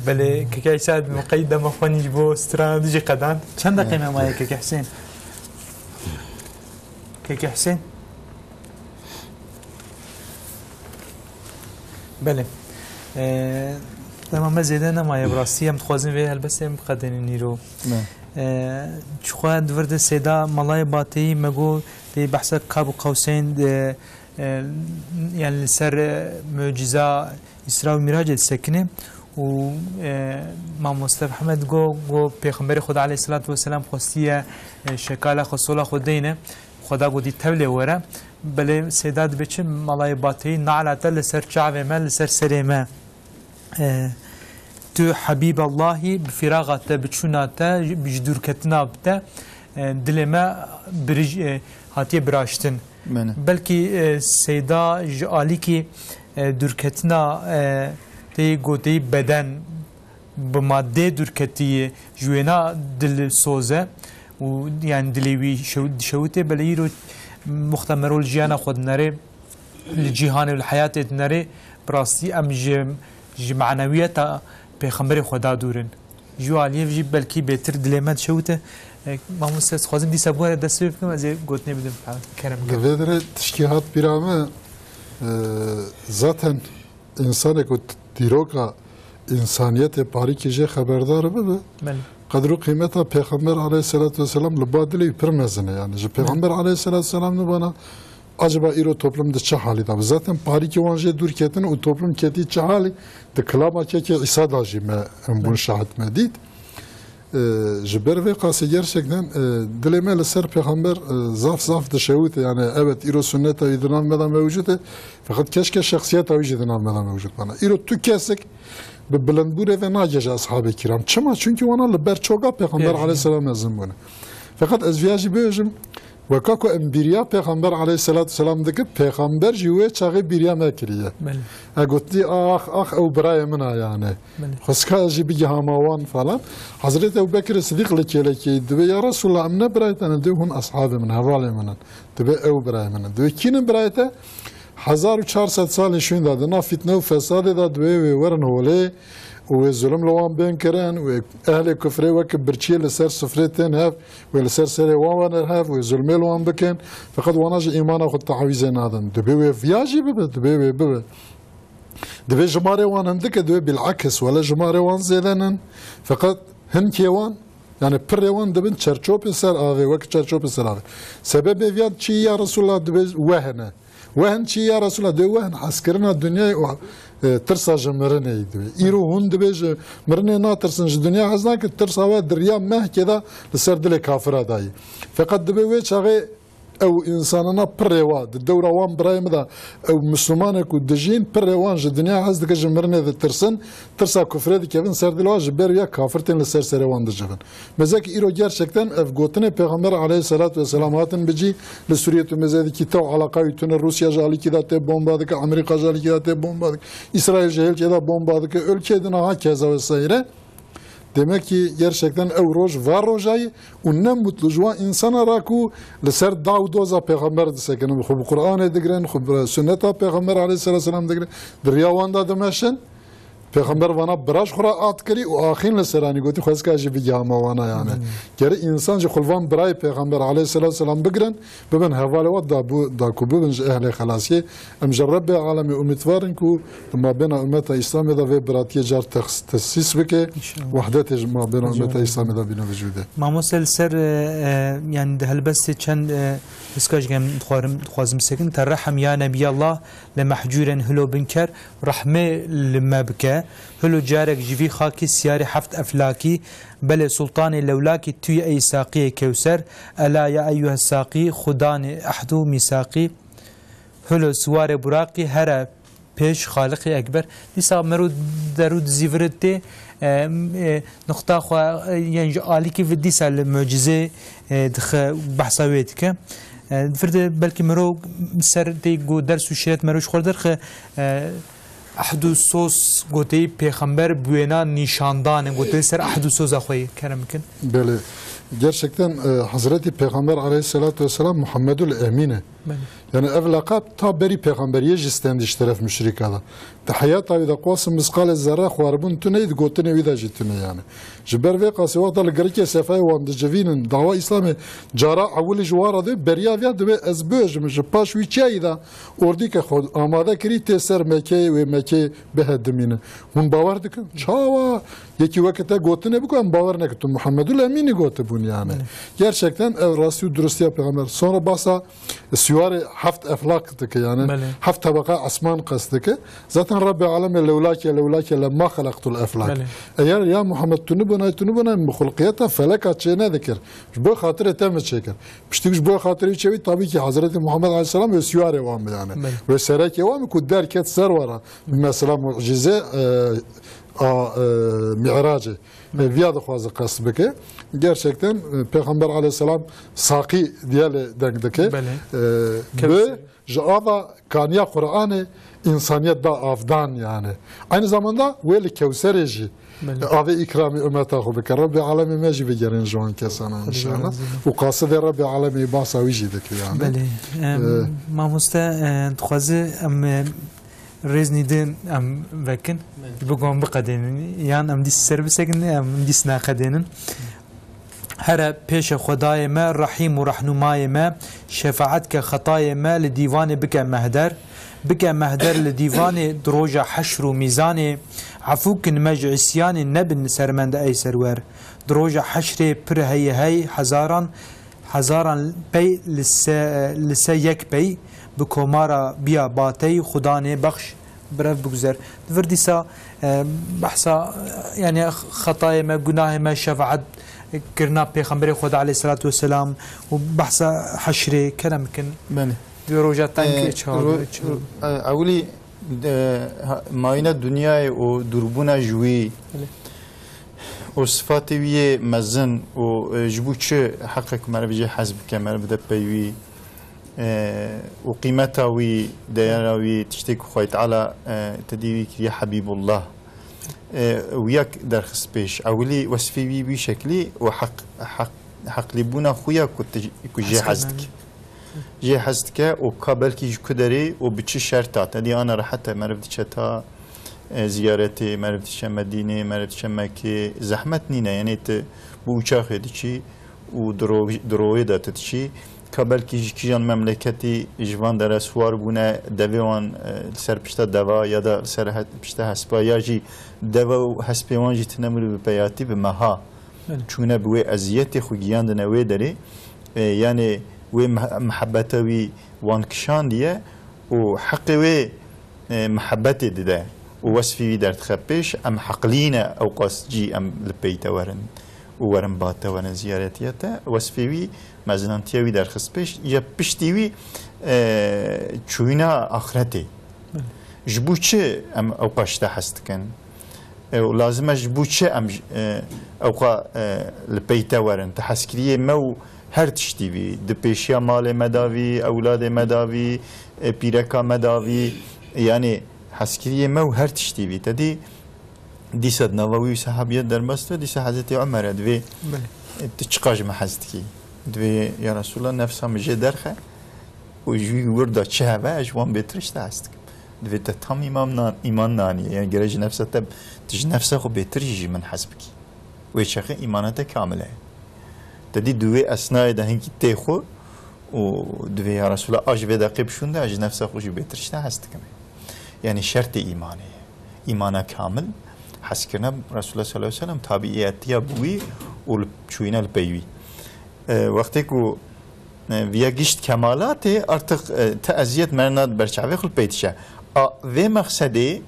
Belê, Keke Îsa bi qeyd dema xwe nî ji bo strana dijî qedan. Çend deqe me maye, Keke Hüseyin? Keke Hüseyin? Belê. Ee, dema me zêde nemaye, bi rastî em dixwazin vê helbestê em biqedênin îro. Ne. Ee, çi xwe di vir de Seyda Malayê Bateyî me got, tê behsa Kab û Qewseyn, e, e, yani li ser, e, muciza Îsra û Mîracê disekine û, e, Mamoste Ehmed got, got Pêxemberê Xweda aleyhisselatu vesselam xwestiye, e, şekala xwe, sola xwe deyne. Xweda gotî tevlê were. Belê Seyda dibê çi, Malayê Bateyî, nala te li ser çavê me, li ser serê me. E, tu Hebîballahî, bi firaxa te, bi çûna te, ji dûrketina te, e, dilê me birij-, e, hatiye biraştin. Belkî, e, Seyda ji alîkî, e, dûrketina, e, tê goteyî beden, bi madê dûrketî ye, ji wêna dilsoz e û yani dilê wî şew-, dişewitê, belê îro muxtemero li jiyana xwe dinere, li cîhanê û li heyatê dinere, bi rastî em ji, ji manewiyeta Pêxemberê Xweda dûr in. Ji wî aliyê jî belkî bêtir dilê me dişewite. E, mamoste, dixwazim dîsa bi we re dest pê bikim, ez ê gotinê bidim. Kerem Li vê derê tişkî hat bîra me, e, zaten Însanê ku dîroka însaniyetê parîkê jê xeberdar bibe, Belê. qedr û qîmeta Pêxember aleyhisselatu vesselam li ba dilê wî pir mezin e. Yani ji Pêxember aleyhisselatu vesselam nibana, acaba îro toplum di çi halî de be? Zaten parîkê wan jê dûr ketin û toplum ketî çi halî? Di kilama kekê Îsa da jî me em bûn Belê. şahid me dît. E, ji ber vê qasî gerçekten, e, dilê me li ser Pêxember, e, zaf zaf dişewite. Yani evet, îro sunneta wî di nav me de mewcûd e. Feqet keşke şexsiyeta wî jî di nav me de mewcûd bana. Îro tu kesek bi bilindbûrê ve nagêje eshabê kiram. Çima? Çünkü wana li ber çoka Pêxember Pêxember. aleyhisselam mezin bûne. Feqet ez viya jî bêjim, weka ku em bîriya Pêxember aleyhisselatu vesselam dikin, Pêxember jî wê çaxê bîriya me kiriye. Belê. E, gotî, "Ax, ax, ew birayê min a yani." Belê. Xwestka ez jî bigihama wan falan. Hazreti Ebu Bekir Sidîq li kêlekê dibê, "Ya Resulallah, em ne birayê te ne?" Dibê, "Hûn eshabê min, hevalê min in." Dibê, "Ew birayê min in." Dibê, "Kî ne birayê te?" Hezar û çar sed salên şûnda di nav fitne û fesadê de dibê wê werin holê û wê zulm li wan bên kirin, wê ehlê kufrê weke birçiyê li ser sifrê tên hev, wê li ser serê wan werin hev, wê zulmê li wan bikin. Feqet wana ji îmana xwe tawîzê nadin. Dibê wê viya jî bibe, dibê wê bibe. Dibê jimarê wan hindik e, dibê bilakis, wele jimarê wan zêde nin. Feqet hinkê wan, yani pirê wan dibin çerçopê ser avê, wek çerçopê ser avê. Sebebê viya çi ya Resulullah? Dibê wehn e. Wehn çi ya Resulullah? Dê wehn hezkirina dinyayê û, e, tirsa ji mirinê yî dibê. Îro hûn dibê ji mirinê natirsin, ji dinya hez nakin, tirsa we di riya mehkê de li ser dilê kafira dayî. Feqet dibê wê çaxê ew însanana pirê wa, di dewra wan birayê min de ew Mislimanek û dijîn, pirê wan ji dinya hez dike, ji mirinê ditirsin, tirsa kufrê dikevin ser dilê wan, ji ber ya kafir tên li ser serê wan dicivin. Mezek îro gerçekten ev gotinê Pêxember aleyhisselatu vesselam hatin bicî, li Sûriyê tu mêze dikî tew eleqa wî tune, Rûsya ji alîkî de tê bomba dike, Amerîka ji alîkî de tê bomba dike, Îsraîl ji hêlkê de bomba dike, ülkê din aha keza ve seyre. Demek ki gerçekten ew roj va rojayî û ne mutlu ji wan însana ra ku li ser daw doza Pêxember disekinin, xwe bi Qur'anê digirin, xwe bi sunneta Pêxember aleyhisselatu vesselam digirin, di riya wan de dimeşin. Pêxember vana bira ji xwe re at kirî û axîn li seranî gotî, "Xwezka jî bigihama wana yani." Hmm. Gerê însan jî xwe li van birayê Pêxember aleyhisselatu vesselam bigirin, bibin hevalê wa da bû, da ku bibin ji ehlê xelasiyê. Em ji Rebbê alemê umîtvar in ku di mabêna ummeta Îslamê de vê biratiyê car tex-, tesîs bike, İnşallah. Wehdetê ji mabêna ummeta Înşallah. Îslamê de bîne vijûdê. Mamoste li ser, e, e, yani di helbestê çend, e, piska ji gem dixwarim, dixwazim bisekin. Te rehem ya Nebiyallah li mehcûrên hilo binker, rehmê li me bike. Hilo carek ji vî xakî siyarê heft eflakî, belê sultanê lewlakî tu yî ey saqiyê kewser, ela ya eyyuhes saqî, xudanê ehd û mîsaqî. Hilo siwarê buraqî, here pêş Xaliqê Ekber. Dîsa mero derû dizîvirê tê, e, e, nuqta xwe, e, yên ji alîkî vi dîsa li mucizê, e, dixe, behsa wê dike. E, vir de belkî mero ser tê ku ders û şêret mero ji xwe derxe, e, ehd û soz goteyî pêxember bi wêna nîşandanê goteyî ser ehd û soza xwe yê kerem bikin. Belê. Gerçekten, e, Hazreti Pêxember aleyhisselatu vesselam Muhammedul Emîn e. Belê. Yani ev leqab ta berî pêxemberiyê jî stendî ji teref müşrîka de. Di heyata wî de qas misqalê zerre xwaribûn tune yî, di gotinê wî de jî tune yani. Ji ber vê qasê wexta li girikê sefayê wan dicivînin, dawa Îslamê cara ewilî ji wan re dê, beriya viya dibê ez bêjim, ji paş wî çiyayî de ordîke xwe amade kirî tê ser Mekeyê, wê Mekeyê bihedimîne. Hûn bawer dikin? Çawa? Yekî weke te gotinê biko, em bawer nekin. Tu Muhammedul Emînî gotibûn yani. Belê. Gerçekten ev rastî û duristiya pêxember. Sonra basa Siwarê heft eflak dike, yani Belê. Heft tebeqa esman qest dike. Zaten Rabbê alemê lewlake, lewlake lemma xelaqtul eflak. Belê. Eger ya Muhammed tu nibûnay, tu nibûnay, min xulqiyeta feleka çê nedikir. Ji bo xatirê te min çêkir. Piştî ji bo xatirê çêbî, tabii ki Hazreti Muhammed aleyhisselam wê siwarê wan bi yani. Belê. Wê serekê wan bi ku derket ser wara. Mesela mucize, e, a, e, mi'racê. Belê. Viya dixwaze qest bike. Gerçekten, e, Pêxember aleyhisselam saqî diye lê deng dike. Belê. E, Kevser. Bi ji ava kaniya Qur'anê insaniyet da avdan yani. Aynı zamanda wê li Kevserê jî Belê. Avê îkramî ummeta xwe bike. Rabbê alemê me jî bigerin ji wan kesana Xwedê inşallah. Razî be. Û qasidê Rabbê alemê basa wî jî dike yani. Belê. Em, Ee, mamoste, e, dixwaze em, e, Rêznî din em vekin, Belê. Ji bo ku em biqedênin. Yan em dîs ser bisekin, em dîs naqedênin. Here pêşe Xwedayê me, Rehîm û Rehnûmayê me, şefaet ke xetayê me, li dîvanê bike mehder. Bike mehder li dîvanê di roja heşr û mîzanê. Efû kin me ji îsyanê, nebin sermend ey serwer. Di roja heşrê pir heyê hey, hezaran Hezaran pey li se-, li se yek pey bi komara biya batey, Xudanê bexş bi rev bigüzer. Di vir dîsa, e, behsa, e, yani xetayê me, gunahê me, şefaet, kirina Pêxemberê Xweda aleyhisselatu vesselam û behsa heşrê kerem bikin. Belê. Di roja teng Ee, çawa ro-, çi? Ro-, e, ewilî, e, ha, mayîna dinyayê û dûrbûna ji wî Belê. û sifatê wî yê mezin û, e, ji bo çi heqek meriv jê hez bike, meriv de peywî, e, û qîmeta wî, deyera wî, tiştê ku Xwedê Teala, e, tedî wî kiriye Hebîbullah. E, û yek derxist pêş. Ewilî wesfê wî wî şeklî û heq, heq, heqlîbûna xwe ya ku ti, ku jê Hez hez kirine. dike. Jê hez dike û ka belkî ji ku derê û bi çi şerta. Tedî ana rehet e, meriv diçe ta, e, ziyaretê, meriv diçe Medînê, meriv diçe Mekê. Zehmet nîne, yanî ti bi uçaxê diçî û di ro-, di royê de tu diçî. Ka belkî ji kîjan memleketî ji van dere siwar bûne, devê wan, e, li ser pişta deva ya da li ser he-, pişta hespa ya jî deve û hespê wan jî tine mirov bi peyatî bi meha Belê. çûne bi wê eziyetê xwe giyandine wê derê. E, yanê wê meh-, mihebeta wî wan kişandiye û heqê wê e, mihebetê dide û wesfî wî derdixe pêş, em heqlî ne ewqas cî em li pey te werin û werin ba te werin ziyaretiya te. Wesfê wî, mezinantiya wî derxist pêş. Ya piştî wî, e, çûyîna axretê. Belê. Ji bo çi em ewqas ji te hez dikin? E, û lazim e ji bo çi em ji, e, ewqa, e, li pey te werin? Ti hezkiriyê me û her tiştî vî, di pêşiya malê me da vî, ewladê me da vî, e, pîreka me da vî, yanî hezkiriyê me û her tiştî vî. Te dî dîsa di nava wî û sehabiyet derbas dibe, dîsa Hezretî Umer e, divê, Belê. e, tu çiqas ji me hez dikî? Divê, ya Resulallah, nefsa min jê derxe û ji wî wir de çi hebe, ez ji wan bêtir ji te hez dikim. Divê te tam îman nan-, îman nanî. Yani gere ji nefsa te, tu ji nefsa xwe bêtir jî ji min hez bikî. Wê çaxê îmana te kamil e. Te dî di wê esnayê de hinkî tê xwe û divê ya Resûla a ji vê deqê bişûnde, ez ji nefsa xwe jî bêtir ji te hez dikim. Yani şertê îmanê ye. Îmana kamil, hezkirina Resûla sallallahu aleyhi ve sellem, tabiiyetiya bi wî û li, çûyîna li pey wî. E, wextê ku, e, viya gişt kemalatê, artık, e, te eziyet merna di berçavê xwe li pey dişe. A, vê mexsedê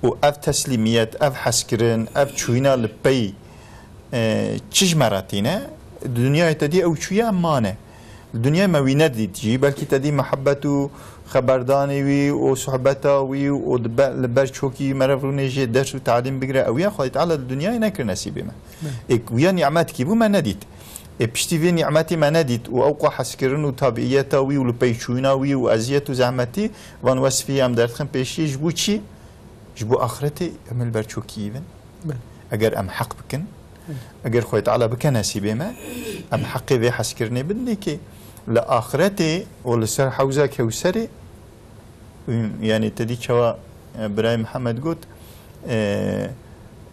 û ev teslîmiyet, ev hezkirin, ev çûyîna li pey, e, çi ji me re tîne? Di dinyayê te dî ew çûye em mane. Li dinyayê me wî nedît jî, belkî te dî mihebet û xeberdanê wî û sohbeta wî û di be-, li ber çokî meriv rûnê jê ders û talîm bigire, ew ya Xwedê Teala li dinyayê nekir nesîbê me. Belê. Ê, wîya nîmetkî bû me nedît. Ê, piştî vê nîmetê me nedît û ewqa hezkirin û tabiiyeta wî û li pey çûyîna wî û eziyet û zehmetî, van wesfî em derdixin pêşî ji bo çi? Ji bo axretê em li ber çokî bin. Belê. Eger em heq bikin, Belê. eger Xwedê Teala bike nesîbê me, em heqê vê hezkirinê bidin, lê kê li axretê û li ser hewza Kewserê, yanî te dî çawa, e, birayê Mihemed got, e,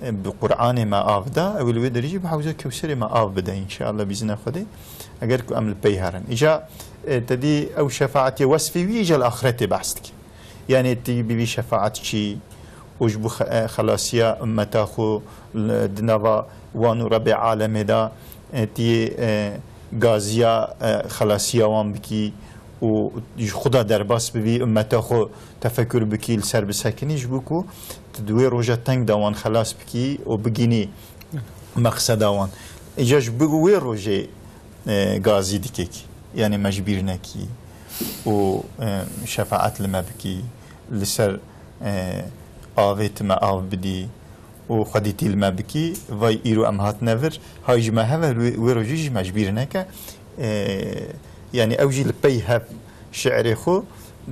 e, bi Qur'anê me av da, ew li wê derê jî bi hewza Kewserê me av bide, înşeallah, bi îzna Xwedê, eger ku em li pey herin. Îca, e, te dî ew şefaetê wesfê wî îca li axretê behs dike. Yanî tu bibî şefaetçî û ji bo xe-, e, xelasiya ummeta xwe li, di nava wan û Rebê alemê de, e, tu yê, e, gaziya, e, xelasiya wan bikî û ji xwe de derbas bibî, ummeta xwe tefekur bikî, li ser bisekinî, ji bo ku tu di wê roja teng de wan xelas bikî û bigînî meqseda wan. Îca ji bo wê rojê e, gazî dikek, yanî me ji bîr nekî û, e, şefaet li me bikî, li ser, e, avê tu me av bidî û xwedîtî li me bikî, vay îro em hatine vir, hay ji me heve, wê, wê rojî jî me ji bîr neke. E, yanî ew jî li pey hev şi'rê xwe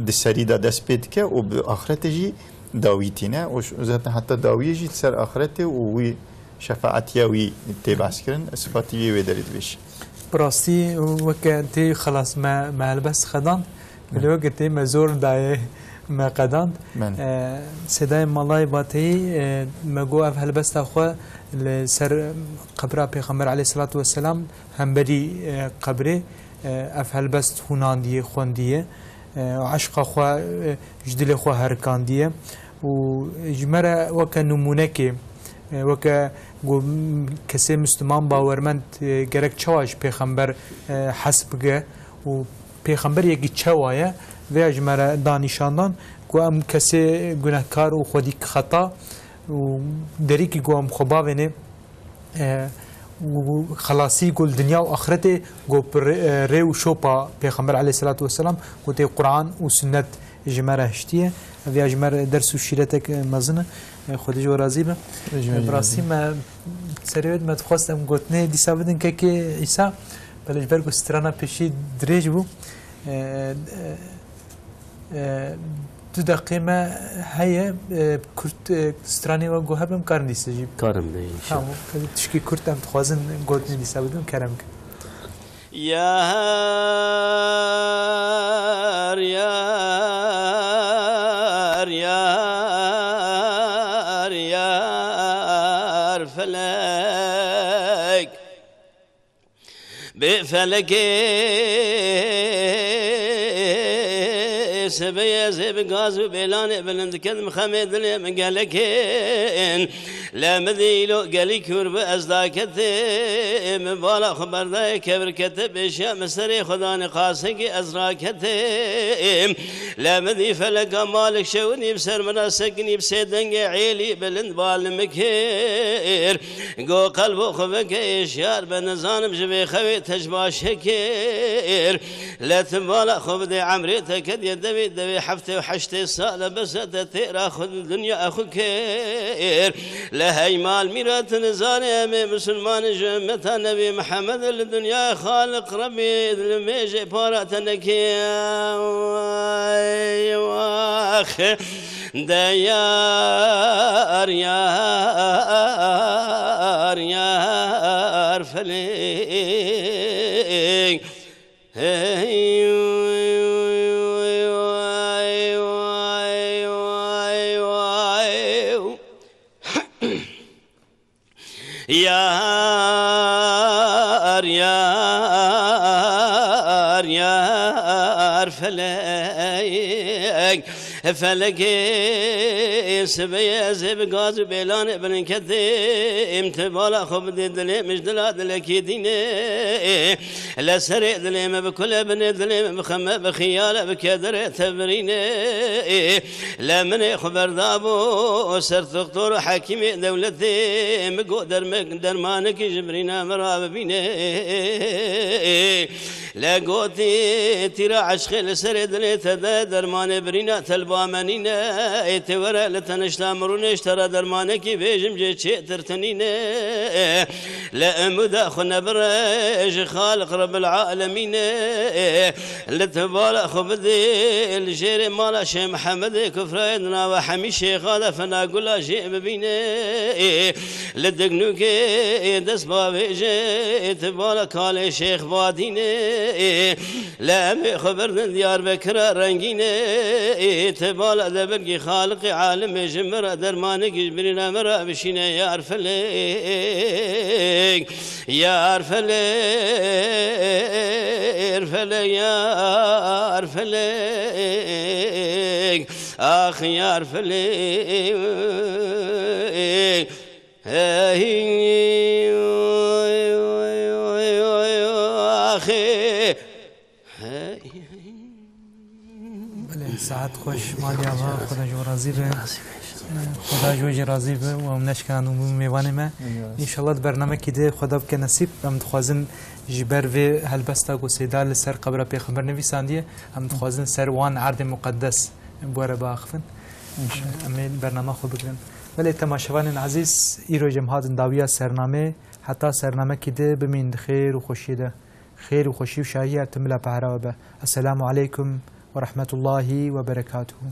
di serî de dest pê dike û bi axretê jî dawî tîne û ş-, zaten heta dawiyê jî li ser axretê û wî şefaetiya wî tê behskirin, sifatî wê wê derê dibêje. Bi rastî weke tê xelas me, me helbest xedand, Hı. lê weke tê me zor dayê me qedand. Belê. E, Sedayê Malayê Bateyî, e, me got ev helbesta xwe li ser qebra Pêxember aleyhisselatu vesselam hemberî, e, qebrê, e, ev helbest hûnandiye, xwendiye, e, eşqa xwe, e, ji dilê xwe herikandiye. û ji me re weke nimûnekê, e, weke ku kesê Misliman bawermend, e, gerek çawa ji Pêxember, e, hes bike û Pêxember yekî çawa ye, vêya ji me re da nîşandan ku em kesê gunehkar û xwedî xeta û derîkî ku em xwe bavênê, e, û xelasî ku li dinya û axretê ku bi rê, rê û şopa Pêxember aleyhisselatu vesselam ku tê Quran û Sunnet ji me re hiştiye. Ev ya ji me re ders û şîretek mezin e. Xwedê ji we razî be. Xwedê ji we Bi rastî razî. me serê wê me dixwest em gotinê dîsa bidin kekê Îsa. Belê ji ber ku strana pêşî dirêj bû. E, e, E, du deqê me heye, e, kurt, e, stranê we guher bim, karin dîse jî. Karim bê, inşallah. Tamam, tişkî kurt em dixwazin gotinê dîsa bidin, kerem kin. Yar, yar, yar, yar, felek. Bê felekê sibê ez ê bi gaz û bêlanê bilind ketim xemê dilê min gelekên. Le min dî îlo gelî kûr bi ez daketê. Min bala xwe berdayê kevir kete pêşiya min serê xwe danê qasekê ez raketê. Le min dî feleka malik şewinî bi ser min re sekinî bi sê dengê êlî bilind bal min kir. Go qelbo xwe veke êşyar be, nizanim ji vê xewê te ji baş hekir. Le tu bala xwe bidê emrê te kediye devê, devê heftê û heştê sal e, bes e te têra xwe di dinya xwe kir. Le hey mal mîra tu nizanê em ê misilman ji ummeta Nebî Mihemed li dinyayê Xaliq Rebî li mêjê para te nekir. Wey, wax. De yar, yar, yar, felek. Hey, vay, vay, vay, vay, vay. Yar, yar, yar, felek, felekê sibê ez ê bi gaz û bêlanê bilinketê, em te bala xwe bidê dilê min ji dila dilekî dînê. Le serê dilê me bi kule binê dilê me bi xeme bi xiyale bi kedere te birîne. Le minê xwe berdabû ser doktor û hekîmê dewletê, min got dermek dermanekî ji birîna min re bibîne. Le gotî tîra eşqê li serê dilê te de dermanê birîna te li ba me nîne. Ê tê were li tenişta min rûnê ji te re dermanekî bêjim cê çêtir tinîne. Le emuda xwe nebire ji Xaliq Rebbil Alemîne. Li tu bala xwe bidê li jêrê mala Şêx Mihemedê kufrayê di nava hemî şêxa de fena gula jê bibîne. Li dignûkê dest bavêje tu bala kalê Şêx Badîne. Li em ê xwe birdin Diyarbekira rengîne. Tu bala debilgî Xaliqê alimê ji min re dermanekî ji birîna min re bişîne yar felek. Yar felek, felek, yar felek. Ax yar felek. Hey, axê. Belê, saet xweş, maliya va, Xweda ji we razî be. Xweda ji we jî razî be û em neşkan û bûn mêvanê me. Eyvallah. Înşallah di bernamekî de Xweda bike nesîb. Em dixwazin ji ber vê helbesta ku Seyda li ser qebra Pêxember nivîsandiye, em dixwazin ser wan erdê muqeddes bi we re biaxivin. Înşallah. Em ê bernama xwe bigirin. Belê temaşevanên ezîz, îro jî em hatin dawiya sernamê, heta sernamekî de bimîn di xêr û xweşiyê de. Xêr û xweşî û şahî her tim bila pehra we be. Esselamu aleykum ve rahmetullahi ve berekatuhu.